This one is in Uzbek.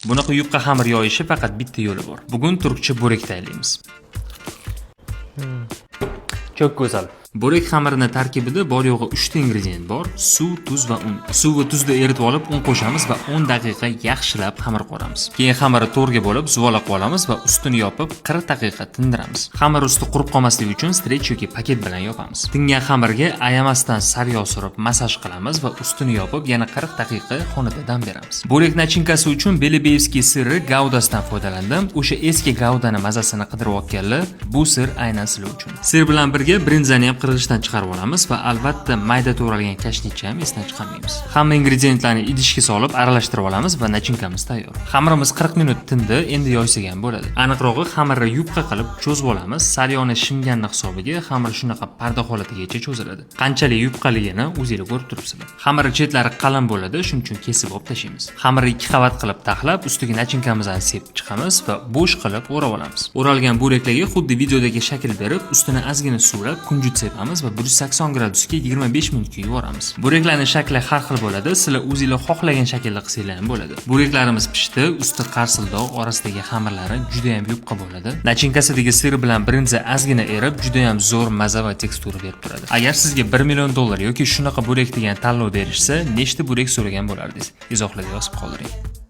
Bunaqa yupqa xamir yoyishi faqat bitta yo'li bor. Bugun turkcha bo'rak tayyorlaymiz. Çok go'zal. Bo'rak xamirini tarkibida bor yo'g'i 3 ta ingredient bor: suv, tuz va un. Suv va tuzni eritib olib, un qo'shamiz va 10 daqiqa yaxshilab xamir qo'ramiz. Keyin xamirni to'rga bo'lib, zuvala qilib olamiz va ustini yopib 40 daqiqa tindiramiz. Xamir usti qurib qolmasligi uchun stretch yoki paket bilan yopamiz. Tingan xamirga ayamasdan sariyog' surib massaj qilamiz va ustini yopib yana 40 daqiqa xonada dam beramiz. Bo'rak начинка si uchun Белебеевский сыр i gaudasidan foydalandim. O'sha eski gaudani mazasini qidirayotganlar, bu сыр aynan sizlar uchun. Сыр bilan birga brinzani ham qirg'ichdan chiqarib olamiz va albatta mayda to'g'ralgan kashnichni ham esdan chiqarmaymiz. Hamma ingrediyentlarni idishga solib aralashtirib olamiz va начинка miz tayyor. Xamirimiz 40 minut tindi, endi yoysak ham bo'ladi. Aniqrog'i, xamirni yupqa qilib cho'zib olamiz. Saryog'ni shimganni hisobiga xamir shunaqa parda holatigacha cho'ziladi. Qanchalik yupqaligini o'zinglar ko'rib turibsizlar. Xamir chetlari qalin bo'ladi, shuning uchun kesib olib tashlaymiz. Xamirni ikki qavat qilib taxlab, ustiga начинка mizni sepib chiqamiz va bo'sh qilib o'rab olamiz. O'ralgan bo'raklarga xuddi videodagi shakl berib, ustini ozgina suvlab, kunjut sepamiz va 180 gradusga 25 minutga yuboramiz. Bo'raklarning shakli har xil bo'ladi, sizlar o'zinglar xohlagan shaklda qilsanglar ham bo'ladi. Bo'raklarimiz pishdi, usti qarsildoq, orasidagi xamirlari juda ham yupqa bo'ladi. Начинка sidagi сыр bilan brinza ozgina erib, juda ham zo'r maza va tekstura berib turadi. Agar sizga 1 million dollar yoki shunaqa bo'rak degan tanlov berishsa, nechta bo'rak so'ragan bo'lardingiz? Izohlarda yozib qoldiring.